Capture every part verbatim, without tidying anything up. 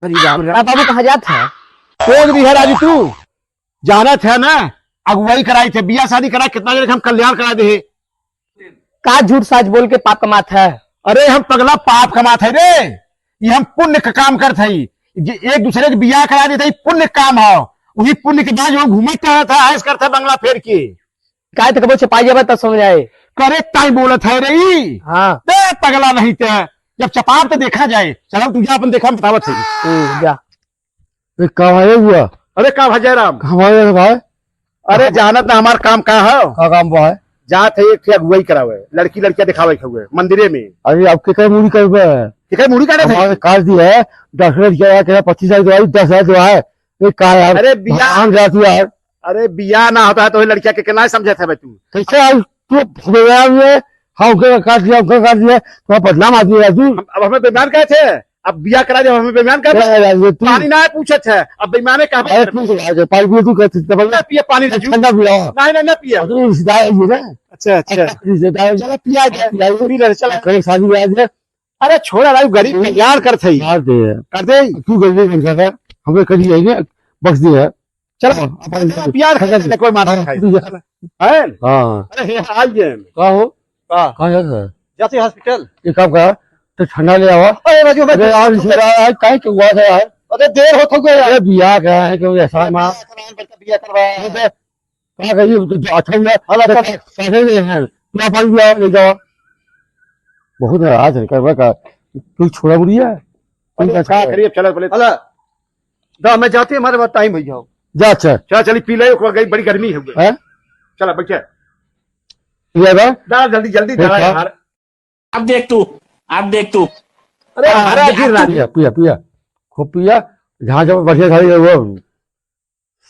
अरे राम राम। बाबू कहाँ जात है? कौन भी है राजू तू? जानत है ना, अगुवाई कराई थे, बियाह शादी कराई, कितना जने के हम कल्याण करा दे। का झूठ साच बोल के पाप कमात है? अरे हम पगला पाप कमात है रे, ये हम पुण्य का काम करत है। जे एक दूसरे के बियाह करा देत है, पुण्य काम है। वही पुण्य के बाद जो घूमत रहत है, ऐश करत है बंगला फेर के। काहे तो कबो छपाई जाबे तब समझ आए। करेक्ट टाइम बोलत है रे ई। हाँ। बे पगला नहीं ते, जब चपाब तो देखा जाए। चलो तू जा अपन देखा, हम बतावत है। हम्म, जा। ए, का भाई हुआ? अरे का भाई जयराम? का भाई है भाई? अरे जानत ना हमार काम का है? का काम बा है? जात है एक ठे अगुवाई करावे, लड़की लड़किया दिखावे के हुए मंदिरे में। अरे आपके कई मूड़ी करबे? के कई मूड़ी काटे थे? हमारे काट दिया है, दस हजार दिया है, कह रहा पच्चीस हजार दो है, दस हजार दो है। ये का यार? अरे बिया- भगवान जाती यार। अरे बिया ना होता है तो ये लड़किया के, के ना समझे थे भाई तू? कैसे यार? तू बेईमान है, हाँ, ओकर काट दिया, ओकर काट दिया, तो बदनाम आदमी है तू। हम, अब हमें बेईमान कहे थे, अब बिया करा दे, हमें बेईमान कहे थे। अरे यार, ये तू पानी ना पूछे थे, अब बेईमाने कहा अरे तू से आगे पानी पिए तू कहते थे, ना पिए पानी राजू। ठंडा पिया। नहीं, नहीं, ना पिए। अरे रिश्तेदार है ये ना। अच्छा, अच्छा। रिश्तेदार है। चलो पिया दे। पिया दे। पी ले, चलो। कल शादी ब्याह है। अरे छोड़ा राजू, गरीब हम्म। कल्याण कर थे। यार दे। कर दे। तू गरीब बन जाता, हमें कभी यही ना बख्श दे यार। चलो, हाँ, अपन चलो, प्यार खत्म कर ले, कोई माथा हाँ, खाए। ठीक है। हैं? हाँ। अरे, हे, आइए। का हो? का? कहाँ जाता है? जाते hospital। ये काम करा, तो ठंडा ले आवा। अरे, राजू, मैं अरे, यार, इसे यार, आज काहे के हुआ था यार? अरे, देर होत हो गया यार। अरे, बिया का है, क्यों ऐसा मार? बिया करवा। अरे, क्या करिए, तो, तो अच्छा हुआ। हाँ, तो अच्छा। कैसे ले हैं? क्या पानी पिया, ले जाओ। बहुत नाराज है, करवा का, तू छोड़ा बुढ़िया। अरे, का करिए, चलो, बोले। अला, दा, मैं जाते, हमारे पास टाइम हो जाओ। जा, अच्छा। चल, चली, पी ले, एक बार गई, बड़ी गर्मी हो गई। हैं? चला, बैठे। पी ले बा। दा, जल्दी, जल्दी, दा, देखा। यार। अब देख तू, अब देख तू। अरे, हाँ, हरा अब गिर रहा। पिया, पिया, पिया। खूब पिया। जहाँ जब बढ़िया खाई है, वो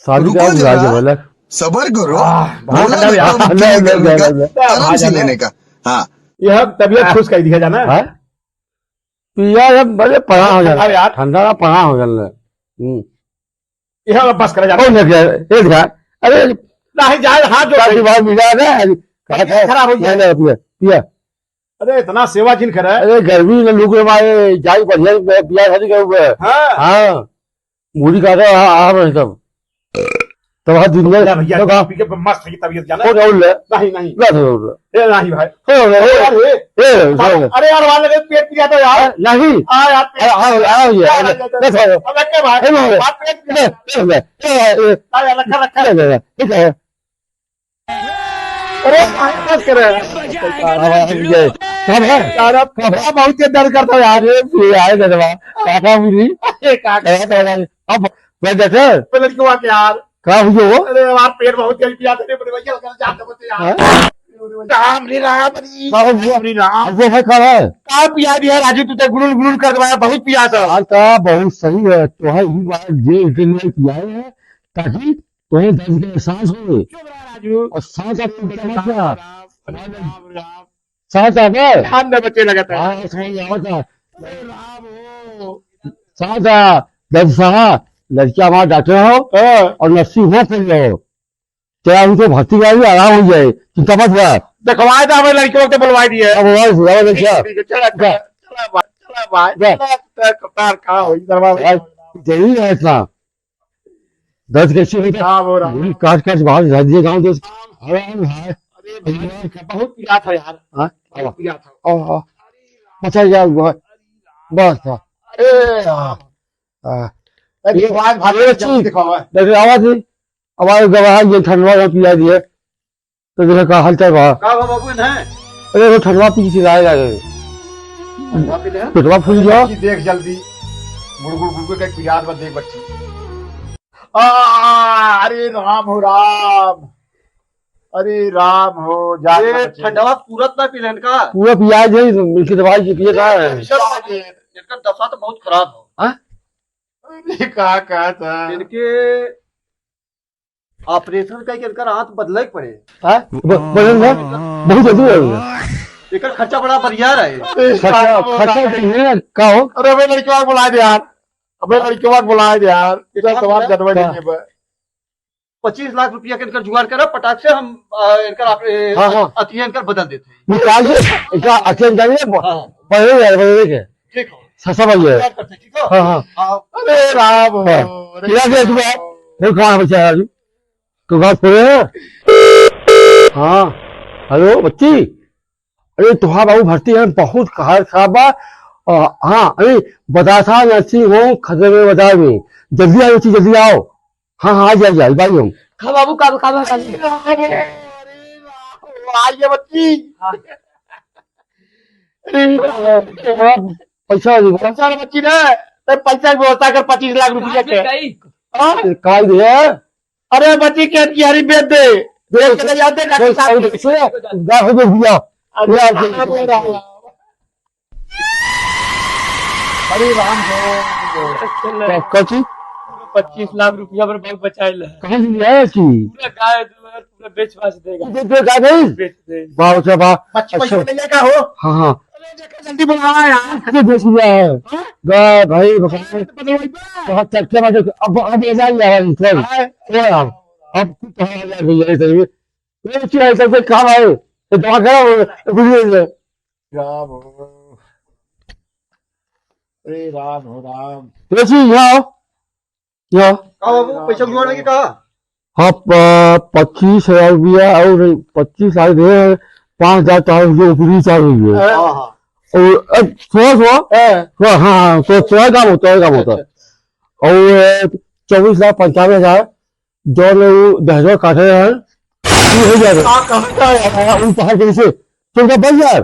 शादी रुको का जरा, राज है, बोला। सबर करो। आह, बहुत बोला ठंडा ना, यार। कम क्या करने का, आराम से लेने का। हाँ। यह तबीयत खुश कर दिया जाना। हाँ? पिया जब बड़े पढ़ा हो जाना। अरे यार। ठंडा ना पढ़ा हो जाना। हम्म। यह बस करा जाना। कौन है क्या? एक था। अरे। नहीं, जाए, हाथ जोड़ काफी दे। बार मिला ना। अरे, कहा था, खराब हो गया। नहीं, नहीं, पिया, पिया। अरे, इतना सेवा जिन करे। अरे, गर्मी में लू के मारे, जाई बढ़िया, पिया शादी के ऊपर। हाँ। हाँ। मुड़ी काटे, आ, आ रहे तब। तब हाथ दिन में, ले भैया, तो कहा, पी के मस्त है तबीयत जाना। हो जाओ ले। नहीं, नहीं। ना हो जाओ ले। ए, नहीं भाई। हो जाओ ले। ए, यार, ए। ए, हो जाओ ले। अरे यार, वाले के पेट पिया था यार। नहीं। आ यार, पेट आ, आ, आ, ये, आ, ले, आ, ले, ले, ले, ले। अब एक के भाई, ए, ले, ले। बात पेट पिया। ले, ले, ले। ए, ए, आ यार, रखा, रखा। ले, ले, ले। ठीक है। अरे, पागल करे। हाँ, हाँ, ये, कब है? यार, अब कब है? बहुत ये दर्द करता है यार। अरे, ये आए दरवा, काका मुझे। अरे, काका। अब मैं देखे। पे लड़की हुआ क्या यार? का हुई हो? अरे, यार, पेट बहुत जल्दी पिया था, अरे, बड़े भैया, कल जाते बचे यार। हाँ? राम रे राम रे। का हुआ? अरे राम। अब वो है का है? का पिया दिया राजू, तू तो गुड़ुल गुड़ुल कर दवाया, बहुत पिया था। हाँ, का बहुत सही है, तो है ही बात, जे इतने पिया है, ताकि तोहे दर्द के एहसास होए। चुप रहा राजू। और सांस आवे तो मत जा। राम, राम, राम। सांस आवे। ध्यान दे बच्चे लगातार। हाँ, सांस आवे था। अरे राम हो। सांस आ, दर्द सहा, लड़किया हमारा डॉक्टर हो हाँ। और नर्सिंग हो कर लो। तेरा उनको भर्ती करा दिया, आराम हो जाए, चिंता मत कर। देखवाए तो हमें लड़के वक्त बुलवाए दिए। अब बुलवाए, बुलवाए लड़किया। ठीक है, चला, चला, चला भाई, चला भाई, जा। चला, कप्तान कहाँ हो, इधर भाई। भाई, जरूरी है इतना। दर्द कैसे होता है? हाँ, हो रहा है। ये काट काट बाहर धर दिए गाँव देश। हवा है, हवा है। अरे भाई, बहुत पिरात है यार। हाँ? बहुत पिरात है। ओह, ओह। पता क्या हुआ? बस था। ए, हाँ। हाँ। अरे, ये आवाज भाग ये गई, चीज। दिखावा। डॉक्टर आवाज नहीं। आवाज गवाह ये ठंडवा का पिया दिए। तो देखा का हालचाल बा? का बा बाबू, इन्हें? अरे, वो ठंडवा पी के चिल्लाए लगे। ठंडवा पी ले? पेटवा फूल गया। बच्ची देख जल्दी। गुड़गुड़ गुड़गुड़ के पियास बा, देख बच्ची। आ, अरे राम हो राम। अरे राम हो, जान ए, बच्ची। ठंडवा पूरा ना पी लेन का? पूरा पिया दे, मिलके दवाई जी पिए का है। इनका दशा तो बहुत खराब हो। हाँ? अरे का, का था? इनके ऑपरेशन कइके इनकर आंत बदले के पड़े। हाँ? ब-, बदल गया? बहुत जल्दी बदल गया। एकर खर्चा बड़ा बढ़िया रहे। खर्चा, खर्चा नहीं है, का हो? अरे, अबे लड़के वाला बुला दे यार। अबे लड़के वाला बुला दे यार। इधर हाँ, सवाल बोला। जनवरी का? के बा। पच्चीस लाख रुपया के इनकर जुगाड़ करा, पटाख से हम, आ, इनकर आप, ए, हाँ, हाँ। अतिया इनकर बदल देते हैं। निकाल दे, इनका अतिया निकाल दे, हाँ। बदल दे, बदल दे के। ठीक हो। सस्ता बन जाए। हाँ, हाँ। हाँ, अरे राम हो, हाँ। अरे किया गया राम तुम्हें? हो। वो कहाँ बचा है अभी? तो बात हो रहे हैं? हाँ। हेलो, बच्ची। अरे, तोहार बाबू भर्ती है, बहुत हालत खराब बा। अ, हाँ, अरे, बतासा nursing home खतरे में बाजार में। जल्दी आओ बच्ची, जल्दी आओ। हाँ, हाँ, आ जाओ, आ जाओ, आ जाओ। हाँ बाबू, का, का, का, का? अरे, अरे, आ गया बच्ची। हाँ। अरे, पैसा दे। पैसा रे बच्ची रे, ते पैसा की व्यवस्था कर, पच्चीस लाख रुपया के। हाँ? काई दे? अरे बच्ची के की हरी बेच दे। बेच दे, याद दे, डॉक्टर साहब। सुन, गाय हो गई भैया। अरे यार, राम हो, राम। अरे राम हो। का-, कौची? पच्चीस लाख रुपया पर बहुत बचाए ले। कहाँ से लिया है कि? पूरा गाय, पूरा बेच बाच देगा। बेच दे, गाय नहीं? बेच दे। वाह, अच्छा, वाह। बच्ची अच्छा। पैसा ले लेगा हो। हाँ, हाँ। अरे देखो, जल्दी बुलावा यार। अरे बेच लिया है। हाँ? गाय, भाई, बकरा। तो बदलवाई बा। बहुत चर्चा में तो अब, अब ये जा लिया है, चल। हाँ। चल यार। अब कुछ कहा जा रही है, सही में। ये क्या है, सबसे काम है। ये दवा करा, वो, वो, वो, वो। राम हो। अरे राम हो राम। तुलसी, यहाँ आओ। यहाँ। का बाबू, पैसा जुगाड़ लगे का? हाँ, प-, पच्चीस हजार रुपया और पच्चीस लाख दे, पाँच हजार तो जो ऊपरी चालू है। हाँ, हाँ। और, अ, सुनो, सुनो। हाँ। सुनो, हाँ, हाँ, तो तुम्हारा काम होता है, काम होता है। अच्छा। और, अ, चौबीस लाख पंचानवे हजार, जो ने वो दहेजवा काटे हैं, वो हो जाएगा। का कहता है? वो कहा कैसे? तो उनका बन यार।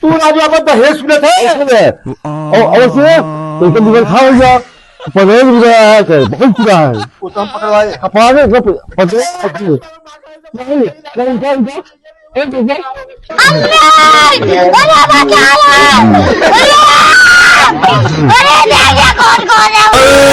तू राजू अब दहेज सुनत है? सुन है। और, और सुन, तो उनका निकल खा हो गया। परहेज भी रहा है, कर, बहुत बुरा है। वो तो हम पकड़वाए। कपाल में, मतलब, पकड़े, पकड़े। नहीं, नहीं, नहीं, नहीं। अरे, अरे, बचा लो। अरे, अरे, देखिए, कौन, कौन है?